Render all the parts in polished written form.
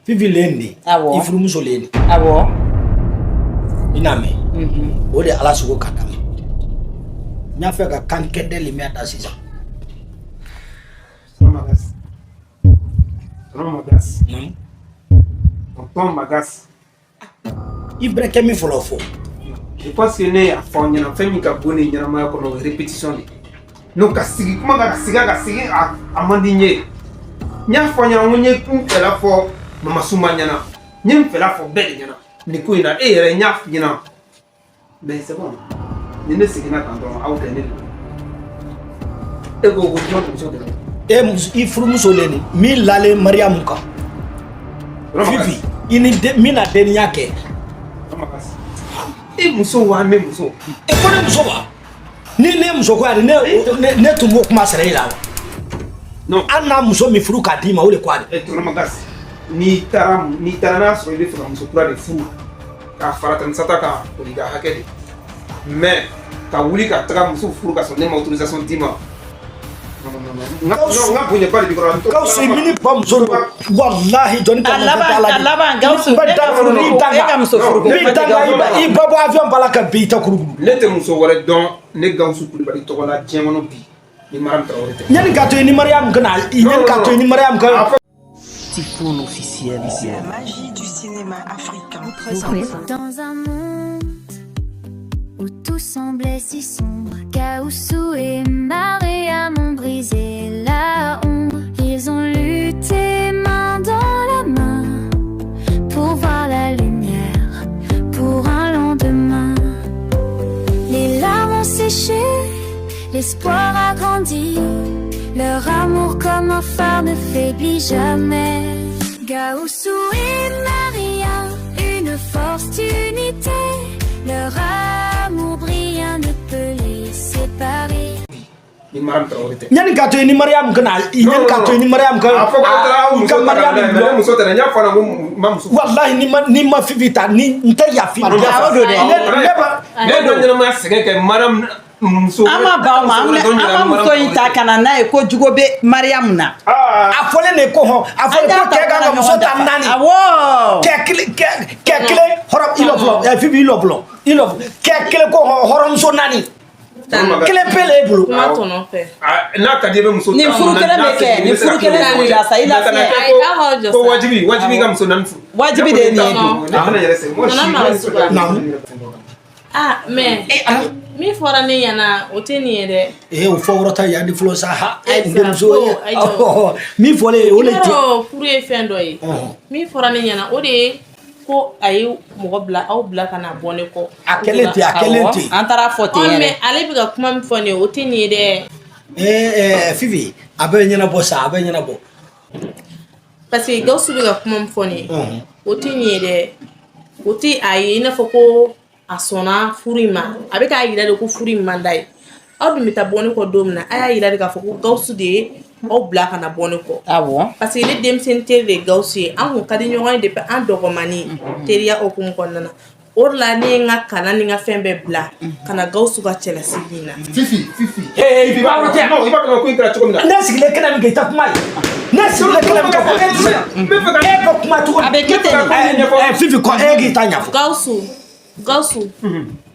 Fifi le ye nin de. Awɔ. I furumuso le ye nin. Awɔ. I n'a mɛn. O de ye Ala sogo ka d'a ma. N y'a fɛ ka kan kɛndɛ le min da sisan. Tonton Magas. Tonton Magas. Naamu. Tonton Magas. I bɛrɛ kɛ min fɔlɔ fɔ. Je pense que ne y'a fɔ aw ɲɛna, fɛn min ka bon ne ɲɛnamaya kɔnɔ, o ye répétition de ye. Donc ka sigi kuma kan, ka segin a kan, segin a man di n ye. N y'a fɔ aw ɲɛna ko n ye n fɛla fɔ Mama Suma ɲɛna, n ye n fɛla fɔ bɛɛ de ɲɛna nin ko in na. E yɛrɛ, n y'a f'i ɲɛna, mais c'est bon, ni ne seginna kan dɔrɔn, aw tɛ ne de don. E ko ko jɔn muso de don? E muso, i furumuso le nin min lalen Mariyamu kan. Fifi, i ni min na denniya kɛ. Tonton Magas, e muso wa, ne muso? E ko ne muso wa? Ni ne muso ko yɛrɛ, ne tun b'o kuma sɛrɛ i la wa? Non. Hali n'a muso min furu k'a d'i ma, o de ko a de. E Tonton Magas, n'i taara n'a sɔrɔ i bɛ fɛ ka muso kura de furu k'a fara Tamisata kan, o y'i ka hakɛ de, mais ka wuli ka taga muso furu ka sɔrɔ ne ma autorisation d'i ma, non, non, non, non, n ka bonyaba de b'i kɔrɔ. Gawusu, mini ba muso don, walahi jɔnni A laban, a laban, Gawusu, ba ne ka da furu ni ko, e danga ka muso furu ko ni kuma tɛ. danga Gawusu. I ba bɔ avion ba la ka bin, i tɛ kurukuru. Ne tɛ muso wɛrɛ dɔn ne Gawusu Kulubali tɔgɔ la diɲɛ kɔnɔ bi ni Mariam Traoré tɛ. Yanni ka to i ni Mariam ka na, yanni ka to i ni Mariam ka. A fɔ. Typhoon officiel. La magie du cinéma africain vous présente. Dans un monde où tout semblait si sombre, Gaoussou et Mariam ont brisé la ombre. Ils ont lutté main dans la main pour voir la lumière, pour un lendemain. Les larmes ont séché, l'espoir a grandi. Leur amour comme un phare ne faiblit jamais. Gaoussou et Maria, une force d'unité. Leur amour brillant ne peut les séparer. Ni Mariam Traoré tɛ. Yanni ka to i ni Mariam ka na, yanni ka to i ni Mariam ka. A fɔ k'aw taara aw I muso ka ta ka Mariam na n'a ye, mais ne muso tɛ dɛ. N y'a fɔ a ɲɛna ko n ma muso. Walahi ni ma Fifi ta, ni n tɛ yafa i ma. Non, O don dɛ. Ne ba. Ne dɔ ɲɛnamaya sɛgɛn kɛ Mariam muso. An ma ban o ma, an ma muso in ta ka na n'a ye ko jugo bɛ Mariam na. A fɔlen de ko hɔn, a fɔlen ko cɛ kan ka muso ta naani. Awɔ. Cɛ kelen, cɛ kelen hɔrɔn, i lɔ fɔlɔ ɛ Fifi, i lɔ fɔlɔ, i lɔ, cɛ kelen ko hɔn, hɔrɔnmuso naani, kelen pe le e bolo. Kuma tɔnɔ fɛ. N'a ka di i bɛ muso Nin furu kelen bɛ kɛ, nin furu kelen bɛ la sa, i lafiya. Ayi, aw k'aw jɔ ko sa. wajibi, wajibi ka muso naani furu. Wajibi de ye nin ye dun. Ne fana yɛrɛ sɛgɛn. Moi, je Nana suis- Mara Suba. Naamu. Ah, mais min fɔra ne ɲɛna, o tɛ nin ye dɛ. Ee, o fɔ wɔrɔ ta yan di fɔlɔ sa ha. Ayi, e denmuso ko, ye. ayi, jɔ. Min fɔlen, o I le b'a tɛ. dɔn furu ye fɛn dɔ ye. Ɔhɔn. Min fɔra ne ɲɛna, o de ye ko a ye mɔgɔ bila, aw bila ka na bɔ ne kɔ. A kɛlen ten, a kɛlen Awɔ, ten. an taara fɔ ten Ɔ yɛrɛ. Mais ale bɛ ka kuma min fɔ nin ye, o tɛ nin ye dɛ. Ee Fifi, a bɛ ɲɛnabɔ sa, a bɛ ɲɛnabɔ. Parce que Gawusu bɛ ka kuma min fɔ nin ye, o tɛ nin ye dɛ. O tɛ a ye i n'a fɔ ko a sɔnna furu in ma. A bɛ k'a yira de ko furu in man d'a ye. Aw dun bɛ taa bɔ ne kɔ don min na, a y'a yira de k'a fɔ ko Gawusu de ye aw bila ka na bɔ ne kɔ. Awɔ. Parce que ne denmisɛnnin teri de ye Gawusu ye. An kun ka di ɲɔgɔn ye depuis an dɔgɔmani, teriya hukumu kɔnɔna na. O de la ne ye n ka kalan ni n ka fɛn bɛɛ bila ka na Gawusu ka cɛlasigi in na. Fifi, Fifi. Ee, Fifi, i b'a dɔn, non, i b'a dɔn ko in kɛra cogo min na. Ne sigilen kɛnɛ min kɛ, i tɛ kuma ye. Ne sigilen kɛnɛ min kɛ, ko N bɛ fɛ ka e bɛ kuma cogo di? A bɛ kɛ ten de. Ɛ ɛ Fifi kɔ, e k'i ta ɲɛfɔ. Gawusu, Gawusu,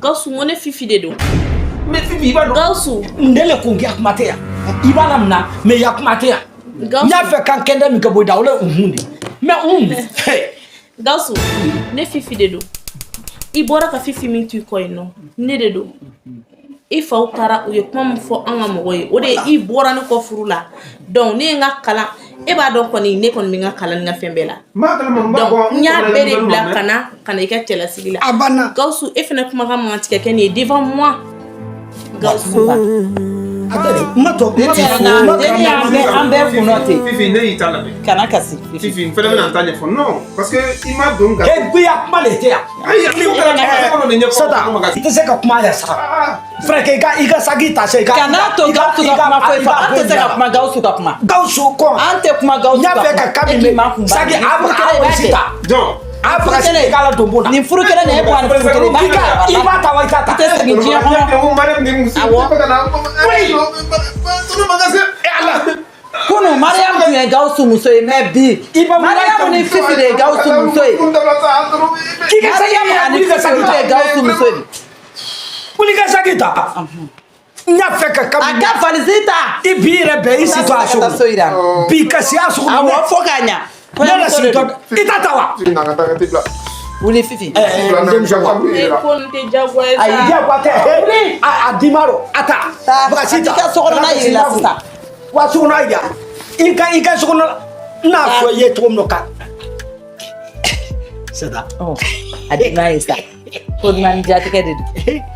Gawusu, n ko ne Fifi de don. Mais Fifi, i b'a dɔn. Gawusu. Ne le kun kɛ kuma tɛ yan, i b'a la mun na, mais ya kuma tɛ yan. N y'a fɛ kan kɛndɛ min kɛ bɔ i da, o le unhun de, mais un. Gawusu, ne Fifi de don. I bɔra ka Fifi min to i kɔ yen nɔ, ne de don. I faw taara, u ye kuma min fɔ an ka mɔgɔ ye, o de ye i bɔra ne kɔ furu la. Donc ne ye n ka kalan, e b'a dɔn kɔni, ne kɔni bɛ n ka kalan ni n ka fɛn bɛɛ la. N b'a kalama, n b'a Donc bɔ. n y'a bɛɛ de bila ka na i ka cɛlasigi la. A banna. Gawusu, e fana kumakan man kan tigɛ kɛ nin ye devant moi, Gawusu. A tɛ de, n ma tɔ n ma Tiɲɛ na, denni y'an bɛɛ, an bɛɛ kunnɔ ten. Fifi, ne y'i ta lamɛn. Kana kasi. Fifi, n fɛnɛ bɛna n ta ɲɛfɔ. Non, parce que i ma don ka. E goya kuma le tɛ yan. Ayi, a ko kɛra cogo kɔnɔ de ɲɛfɔ. Sata, i tɛ se ka kuma yan sa. Frère, i ka saki ta sa, i ka. Kana to Gawusu ka kuma foyi fɔ. An tɛ se ka kuma, Gawusu ka kuma. Gawusu kɔ. An tɛ kuma Gawusu N y'a ka fɛ ka kuma. kan E min k'i ma mɛn. kun ba. Saki, Nin a furu kelen, i a b'a wɔsi kɛ. ta. Jɔn. A faga sigi k'a la don bon na. Nin furu kelen nin, e bɔ a ni furu kelen, i b'a I ka kɛ. i b'a ta wa, i t'a ta. I tɛ segin diɲɛ kɔnɔ. Ko Mariam ni muso. Awɔ. Ne bɛ ka na. Tonton Magasi. E Ala. Kunu Mariam tun ye Gawusu muso ye mais bi Mariam ni Fifi de ye Gawusu muso ye. K'i ka saki Mariam ani wuli ka Fifi saki olu de ye ta. Gawusu muso ye. Wuli ka saki ta. N y'a fɛ ka A kabini. ka valise ta. I b'i yɛrɛ bɛn i si to a so Ka taa so yira. Bi ka si a so kɔnɔ. Awɔ fo k'a ɲa. Ne la sigitɔ i t'a ta wa. Wuli Fifi. N denmuso wa. E ko nin tɛ diyagoya ye sa. Ayi diyagoya tɛ. A d'i ma dɔn a ta. Taa Bagasi a t'i ka sokɔnɔna yir'i la sisan. Wa sokɔnɔ yira. I ka sokɔnɔ n n'a fɔ i ye cogo min na ka. Sɛda. Ɔ a di n'a ye sa. Ko dunan ni jatigɛ de don.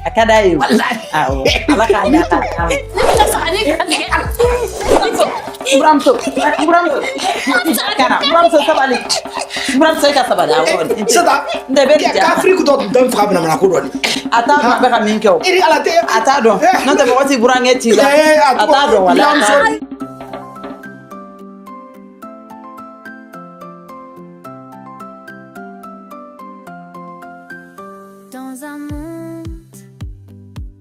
A ka d'a ye o. Awɔ Ala k'a ɲa k'a d'a ma. N buramuso n buramuso kana n buramuso sabali n buramuso e ka sabali awɔ. Sɛda. N tɛ bɛ nin Ka Afiriki dɔ dɔn faga bɛna mana ko dɔ de. A t'a dɔn a bɛ ka min kɛ o. I ni Ala tɛ. A t'a dɔn n'o tɛ mɔgɔ t'i burankɛ ci la. A t'a dɔn walahi a t'a dɔn. Dans un monde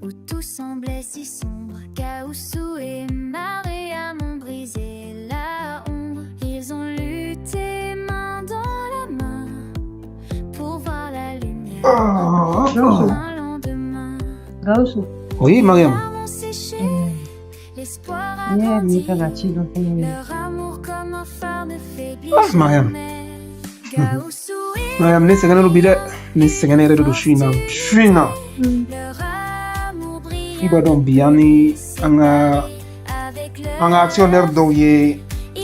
où tout semblait si sombre, Gaoussou et Mariam ont brisé la ombre. Ils ont lutté main dans la main pour voir la lumière. Un lendemain, Gawusu Oui, Mariam. larmes ont séché, l'espoir a ne yɛrɛ grandi. bɛ fɛ ka ci dɔ fɔ ne ye. Leur amour comme un phare ne faiblit Ah, Mariam. jamais. Gaoussou et Mariam, ne sɛgɛnnen don bi dɛ. Ne sɛgɛnnen yɛrɛ de don su in na. Su in na. leur amour brille I b'a dɔn bi an ni an ka avec leur an ka actionnaire dɔw ye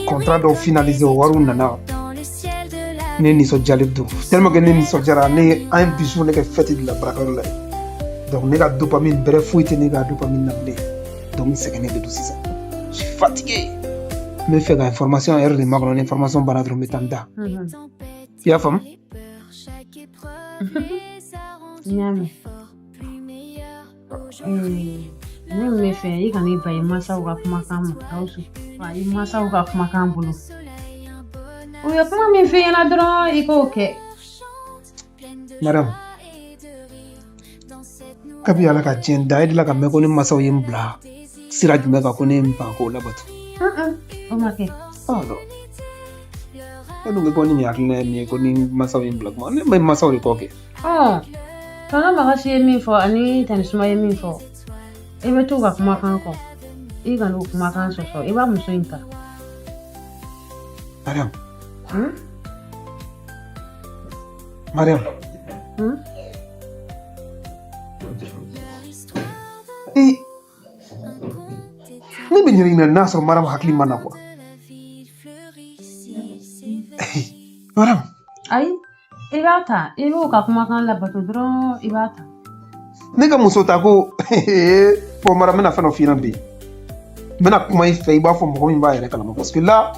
contrat dɔw finaliser, o wariw nana. dans le ciel de la Ne nisɔndiyalen don tellement que ne nisɔndiyara, ne an ye bisu ne kɛ fête de la baarakɛyɔrɔ la yen. Donc ne ka dopamine bɛrɛ foyi tɛ ne ka dopamine na bilen. Donc n sɛgɛnnen de don sisan, je suis fatigué. N bɛ fɛ ka information yɛrɛ de makɔnɔ, ni information banna dɔrɔn n bɛ taa n da. tempêtes, I y'a faamu? Les peurs, chaque épreuve les a rendus N y'a mɛn. Plus forts, plus meilleurs aujourd'hui. Ne min bɛ fɛ i kana i ban i mansaw ka kumakan ma Gawusu. Wa i mansaw ka kumakan bolo. Soleil, un bonheur U ye kuma min f'i ɲɛna dɔrɔn i k'o kɛ. Chante, pleine de Mariam, joie et de rire dans cette nouvelle kabi Ala ka diɲɛ da, e delila ka mɛn ko ne masaw ye n bila sira jumɛn kan ko ne ye n ban k'o labato? O ma kɛ. Ah non, e dun ko ko ni nin hakilina ye min ye, ko ni masaw ye n bila kuma, ne ma masaw de kɔ kɛ. Ɔ tɔnɔ Magasi ye min fɔ ani Tani Suma ye min fɔ, i bɛ t'u ka kumakan kɔ. I kana o kumakan sɔsɔ. I b'a muso in ta. Mariam. Hmm? Mariam. Hmm? E ne bɛ ɲininkali n'a sɔrɔ Mariam hakili ma na quoi. Mariam. Ayi i b'a ta, i b'o ka kumakan labato dɔrɔn, i b'a ta. Ne ka muso ta ko bon, Mariam, n bɛna fɛn dɔ f'i ɲɛna bi. N bɛna kuma i fɛ, i b'a fɔ mɔgɔ min b'a yɛrɛ kalama, parce que là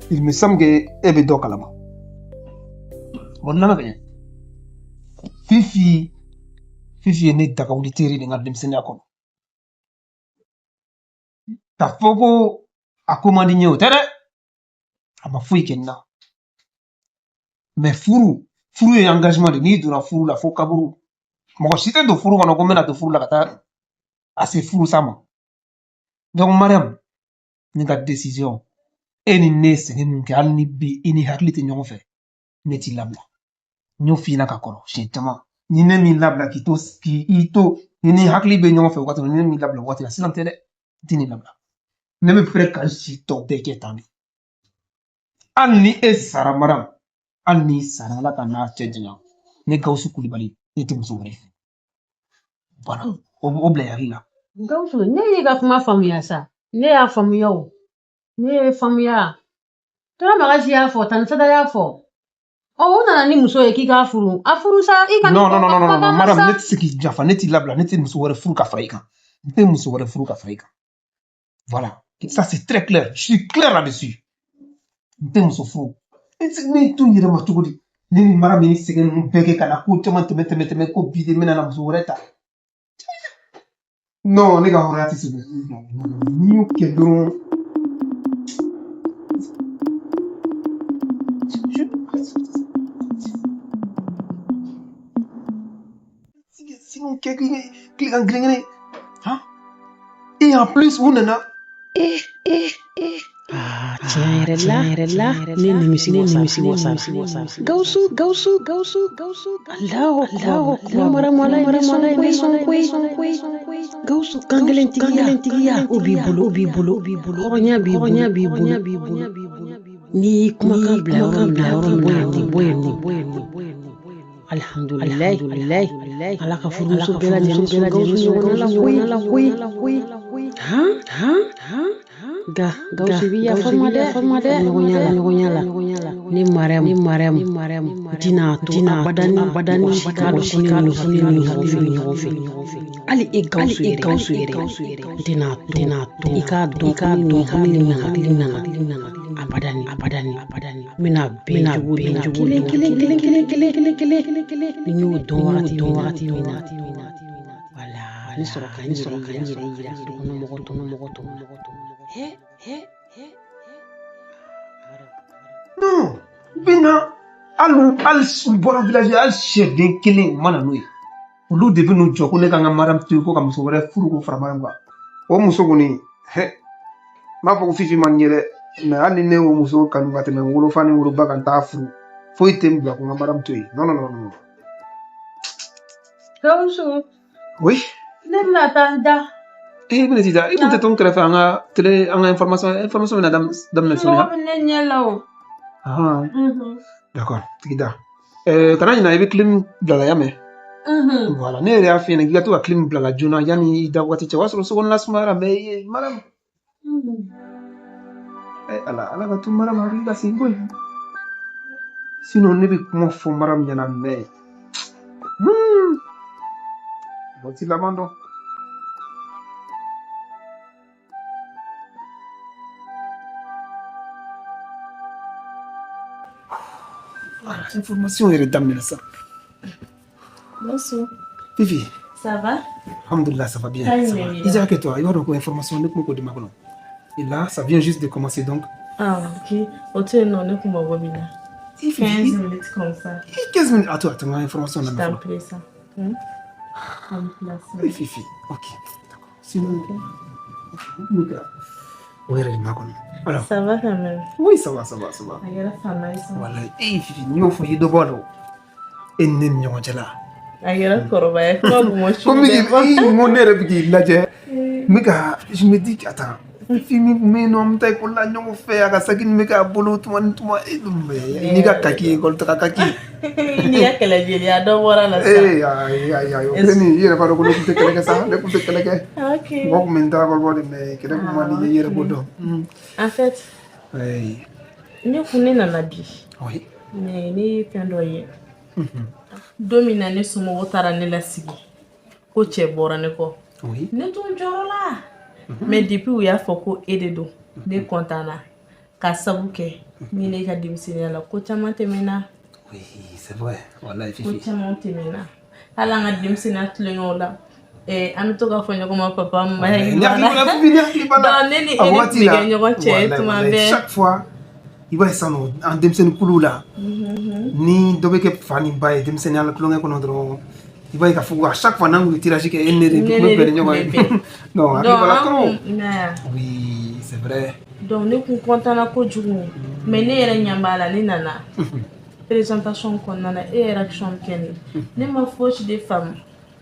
il me semble que e bɛ dɔ kalama. Bon, n lamɛn ka ɲɛ. Fifi, Fifi ye ne dagawuli teri de n ka denmisɛnninya kɔnɔ. K'a fɔ ko a ko man di n ye, o tɛ dɛ. A ma foyi kɛ n na, mais furu, furu ye engagement de. N'i donna furu la fo kaburu, mɔgɔ si tɛ don furu kɔnɔ ko n bɛna don furu la ka taa a se furu sa ma. Donc Mariam, ne ka décision, e ni ne ye sɛgɛn min kɛ, hali ni bi i ni hakili tɛ ɲɔgɔn fɛ, ne t'i labila. N y'o f'i ɲɛna ka kɔrɔ siɲɛ caman. Ni ne min labila k'i to, k'i to i ni hakili bɛ ɲɔgɔn fɛ waati min, ni ne min labila waati la, sisan tɛ dɛ, n tɛ nin labila. Ne bɛ fɛ ka n si tɔ bɛɛ kɛ tan de. Hali ni e sara, Mariam, hali n'i sara, Ala ka n'a cɛ janya, ne Gawusu Kulibali, ne tɛ muso wɛrɛ fɛ. Voilà, o bila i hakili la. Gawusu, ne y'i ka kuma faamuya sa. Ne y'a faamuya o. Ne ye faamuya. Tɔnɔ Magasi y'a fɔ, Tani Sada y'a fɔ. Ɔ u nana ni muso ye k'i k'a furu. A furu sa, i kana Non, non, non, non, non, non, kumakan ma Mariam, sa. ne tɛ se k'i janfa, ne t'i labila, ne tɛ muso wɛrɛ furu ka fara i kan. N tɛ muso wɛrɛ furu ka fara i kan. Voilà, ça c'est très clair, je suis clair là-dessus. N tɛ muso furu. Ne t'u yɛrɛ ma cogo di? Ne ni Mariam ye sɛgɛn ninnu bɛɛ kɛ ka na ko caman tɛmɛ tɛmɛ tɛmɛ, ko bi de n bɛna na muso wɛrɛ ta. Non, ne ka hɔrɔnya tɛ se k'o. Non, non, non, n'i y'o kɛ dɔrɔn. Sinon, kɛ tilegan kelen kelen. Han? Et en plus, u nana. Eh, eh, eh. Tiɲɛ yɛrɛ la, yɛrɛ la, ne nimisi nimisi wasara. Gawusu, Gawusu, Gawusu, Gawusu, Alahu Akbar, Mariam, Ala ye ne sɔn koyi, koyi. Gawusu, kankelentigiya, o b'i bolo, o b'i bolo, o b'i bolo, hɔrɔnya b'i bolo, hɔrɔnya b'i bolo, b'i bolo. N'i y'i kumakan bila yɔrɔ min na, yɔrɔ min na, tɛ bɔ yen nɔ. Alhamdulilayi, Ala ka furumuso bɛɛ lajɛlen sɔn Gawusu ɲɔgɔnna la koyi, koyi. Han, han, han. Nka Gawusu i bɛ yafa n ma dɛ, ɲɔgɔnya la, ɲɔgɔnya la. Ne Mariam, ne Mariam, n tɛna to abadani, abadani, mɔgɔ si k'a dɔn ko ne ni ɲɔgɔn fɛ, ɲɔgɔn fɛ. Hali e Gawusu yɛrɛ, Gawusu yɛrɛ, n tɛna to, i k'a dɔn ko ne ni hakili nana, hakili nana, abadani, abadani, abadani. N bɛna bɛn cogo dɔn kelen kelen kelen kelen kelen kelen kelen kelen. Ni n y'o dɔn wagati min na, wagati min na, wala n bɛ sɔrɔ ka n yɛrɛ yira dukɔnɔ mɔgɔ tɔw mɔgɔ tɔw. He, he, he. Non, u bɛ na hali hali u bɔra village, hali sɛden kelen u ma na n'o ye. Olu de bɛ n'u jɔ ko ne ka n ka Mariam to yen, ko ka muso wɛrɛ furu k'o fara Mariam kan. O muso kɔni, hɛ, n b'a fɔ ko Fifi man di n ye dɛ, mais hali ni ne y'o muso kanu ka tɛmɛ n wolofa ni n woloba kan, n t'a furu. Foyi tɛ n bila ko n ka Mariam to yen. Non, non, non, non. Gawusu. Oui. Ne bɛna taa n da. Eh, i bɛna t'i da, i kun tɛ to n kɛrɛfɛ an ka télé, an ka information bɛna daminɛ sɔɔni. Mɔgɔ bɛ ne ɲɛ la o. Ah, d'accord, tigi da. Kana ɲinɛ, i bɛ clim bila la, y'a mɛn? Voilà, ne yɛrɛ y'a f'i ɲɛna k'i ka to ka clim bila la joona yanni i da waati cɛ. O y'a sɔrɔ sokɔnɔna sumayara, mais i ye Mariam. Eh, Ala, Ala ka to Mariam hakili ka sigi koyi. Sinon ne bɛ kuma fɔ Mariam ɲɛna, mais mɔgɔ t'i laban dɔn. Information yɛrɛ daminɛna sisan. Bonsoir. Fifi. Ça va? Alhamdulillah, ça va bien. Ça Ça va. va. Isa kɛ toi, i b'a dɔn ko information ne tun bɛ k'o de makɔnɔ. Et là, ça vient juste de commencer, donc. Ah, ok. O to yen nɔ, ne kun mago b'i la. 15 minutes comme ça. 15 minutes. Attends, attends, information Je lamɛn t'en fɔlɔ. prie ça. Hmm? En place. Oui, Fifi. Ok. D'accord. Sinon, o yɛrɛ de makɔnɔ. Alors. Ça va quand même? Oui, ça va, ça va, ça va. A kɛra faama ye sa. Wallahi, eh Fifi, n'i y'o fɔ i ye dɔ bɔ a la o. E ni ne ni ɲɔgɔn cɛ la. A kɛra kɔrɔbaya kuma kun Ko n bɛ k'i, n ko ne yɛrɛ bɛ k'i lajɛ. N bɛ ka, je me dis, attends, Fifi min tun bɛ yen nɔ, an bɛ taa ekɔli la ɲɔgɔn fɛ, a ka saki nin bɛ k'a bolo tuma ni tuma, e dun bɛ n'i ka kaki, ekɔli taga kaki. N'i ka kɛlɛjeliya dɔ bɔra la sisan. Ee, ayi, ayi, ayi, o kɛlen nin, i yɛrɛ b'a dɔn ko ne tun tɛ kɛlɛ kɛ sa, ne tun tɛ kɛlɛ kɛ. Ok. Mɔgɔ tun bɛ n dalakɔrɔbɔ de, mais kɛlɛ kun man di n ye, i yɛrɛ b'o dɔn. En fait, Oui. ne kun ne nana bi. Oui. Mais ne ye fɛn dɔ ye. Don min na ne somɔgɔw taara ne lasigi ko cɛ bɔra ne kɔ. Oui. Ne tun jɔrɔ la. Mais depuis u y'a fɔ ko e de don, ne content na. Ka sabu kɛ ni ne ka denmisɛnninya la, ko caman tɛmɛna. Oui, c'est vrai. Wallahi, Ko Fifi. caman tɛmɛna. Hali an ka denmisɛnninya tulonkɛw la. An bɛ to k'a fɔ ɲɔgɔn ma papa ma. Wallahi, ne hakili b'a la, Fifi, ne hakili b'a la. Donc ne ni A e de wagati tun bɛ la, kɛ ɲɔgɔn cɛ ye wallahi, tuma wallahi, bɛɛ. chaque fois, i b'a ye sisan nɔ, an denmisɛnnin kuluw la, ni dɔ bɛ kɛ fa ni ba ye denmisɛnninya la tulonkɛ kɔnɔ dɔrɔn, i b'a ye k'a fɔ ko à chaque fois n'an kun ye tirage kɛ, e ni ne de tun bɛ bɛn ni ɲɔgɔn ye. Non, hakili b'a la Donc an trop. kun na. Oui, c'est vrai. Donc ne kun content na kojugu, mais ne yɛrɛ ɲɛ b'a la, ne nana présentation kɔnɔna na, e yɛrɛ réaction min kɛ ne, ne ma fosi de faamu,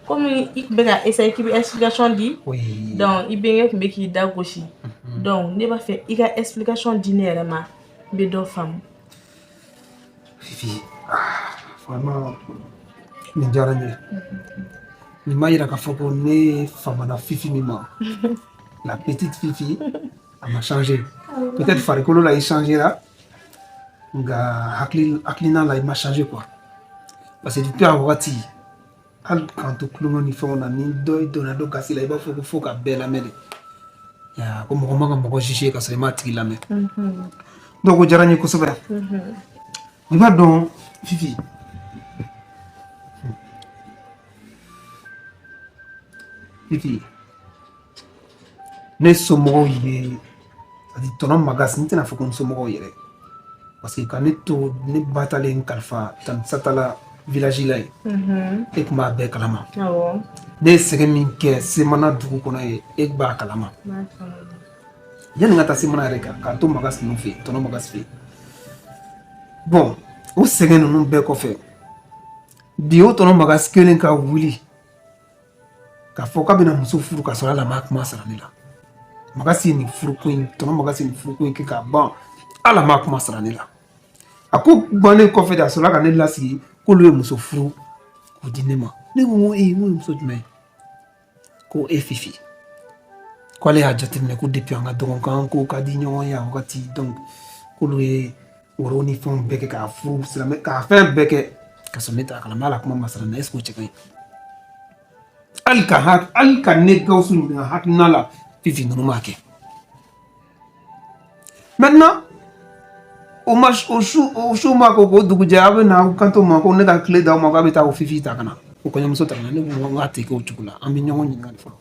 komi i tun bɛ ka essayer k'i bɛ explication di. Oui. Donc i bɛnkɛ tun bɛ k'i da gosi. Donc ne b'a fɛ i ka explication di ne yɛrɛ ma, n bɛ dɔ faamu. Fifi, ah, vraiment, nin diyara n ye. Nin b'a yira k'a fɔ ko ne famana Fifi min ma. La petite Fifi, a ma changé. Peut-être farikolo la, i changé la, nka hakili hakilina la, i ma changé quoi. Parce que depuis a wagati, hali k'an to tulonkɛ ni fɛnw na, ni dɔ donna dɔ gasi la, i b'a fɔ ko fo ka bɛɛ lamɛn de. Ya, ko mɔgɔ man ka mɔgɔ juger ka sɔrɔ i m'a tigi lamɛn. Donc o diyara n ye kosɛbɛ. I b'a dɔn Fifi, Fifi, ne somɔgɔw ye, c'est-à-dire tɔnɔ Magas, n tɛna fɔ ko n somɔgɔw yɛrɛ, parce que ka ne to ne ba talen kalifa Tanisata village la yen, e tun b'a bɛɛ kalama. Awɔ. Ne ye sɛgɛn min kɛ Semana dugu kɔnɔ ye, e b'a kalama. N b'a faamu. Yanni n ka taa se mana yɛrɛ kan, k'an to Magasi ninnu fɛ yen, tɔnɔ Magasi fɛ yen. Bon, o sɛgɛn ninnu bɛɛ kɔfɛ, bi o tɔnɔ Magasi kelen ka wuli k'a fɔ k'a bɛna muso furu ka sɔrɔ hali a ma kuma sara ne la. Magasi ye nin furuko in, tɔnɔ Magasi ye nin furuko in kɛ k'a ban, hali a ma kuma sara ne la. A ko bannen kɔfɛ de, a sɔrɔla ka ne lasigi k'olu ye muso furu k'o di ne ma. Ne ko ee, n ko ye muso jumɛn ye? Ko e Fifi, k'ale y'a jateminɛ ko depuis an ka dɔgɔn kan ko ka di ɲɔgɔn ye a wagati, donc k'olu ye woro ni fɛnw bɛɛ kɛ k'a furu silamɛ k'a fɛn bɛɛ kɛ ka sɔrɔ ne t'a kalama. Hali a kuma ma sara ne, est ce que o cɛ ka ɲi? Hali ka ne Gawusu ɲininka hakilina la, Fifi ninnu m'a kɛ. Maintenant, o ma o su, o su ma ko k'o dugujɛ, a bɛ na aw kanto ma ko ne ka tile d'aw ma, k'a bɛ taa o Fifi ta ka na, o kɔɲɔmuso ta ka na. Ne ko n k'a tɛ kɛ o cogo la, an bɛ ɲɔgɔn ɲininka de fɔlɔ.